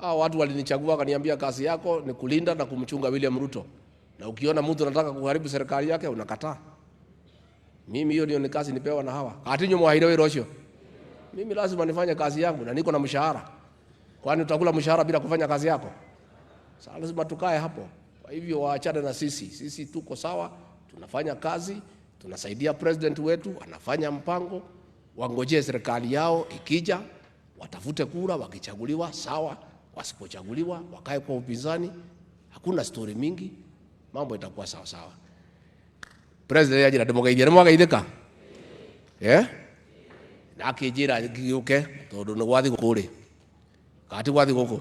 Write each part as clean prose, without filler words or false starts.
Hao watu walinichagua wakaniambia kazi yako ni kulinda na kumchunga William Ruto, na ukiona mtu anataka kuharibu serikali yake unakataa. Mimi hiyo ndio ni kazi nipewa na hawa atinyo mwaire wira ucio. Mimi lazima nifanye kazi yangu na niko na mshahara. Kwani utakula mshahara bila kufanya kazi yako? Sasa lazima tukae hapo. Kwa hivyo waachane na sisi, sisi tuko sawa, tunafanya kazi, tunasaidia president wetu anafanya mpango. Wangojee serikali yao ikija, watafute kura, wakichaguliwa sawa, wasipochaguliwa wakae kwa upinzani. Hakuna story mingi, mambo itakuwa sawa sawa. President yanjira ndimugeithie, nimwageithika eh na akinjira ngiuke tondu ni gwa thiguku ri kana ti gwa thiguku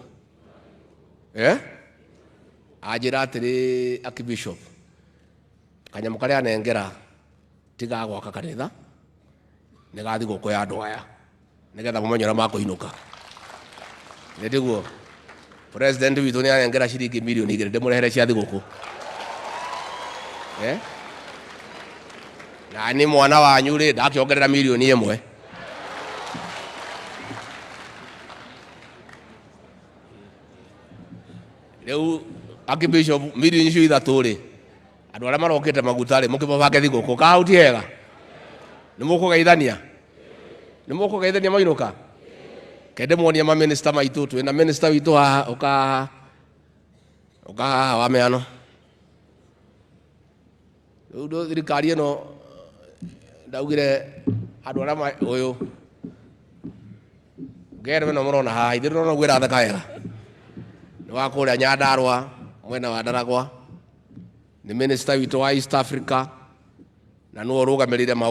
eh anjira atiri Archbishop kanyamu karia anengera ti ga gwaka kanitha ni ga thiguku ya andu aya nigetha mumenye uria makuinuka ni tiguo president witũ nĩ anengera ciringi mirioni 2 ndĩmũrehere cia thigũkũ eh na nĩ mwana wanyu rĩ ndakĩongerera mirioni 1. Rĩu Archbishop mirioni icio 3 rĩ andũ arĩa marokĩte maguta rĩ mũkĩmabange thigũkũ ka hau ti hega nĩ mũkũgeithania nĩ mũkũgeithania mainũka kende muonie ma minister maitũ twĩna minister witũ haha ũka ũka haha wa mĩano rĩu ndũ thirikari ĩno ndaugire andũ arĩa ũyũ ngero ĩno mũrona haha ithuĩ ndĩrona ũguo ĩratheka wega nĩ wa kũrĩa Nyandarũa mwena wa Ndaragwa nĩ minister witũ wa East Africa na nĩwe ũrũgamĩrĩire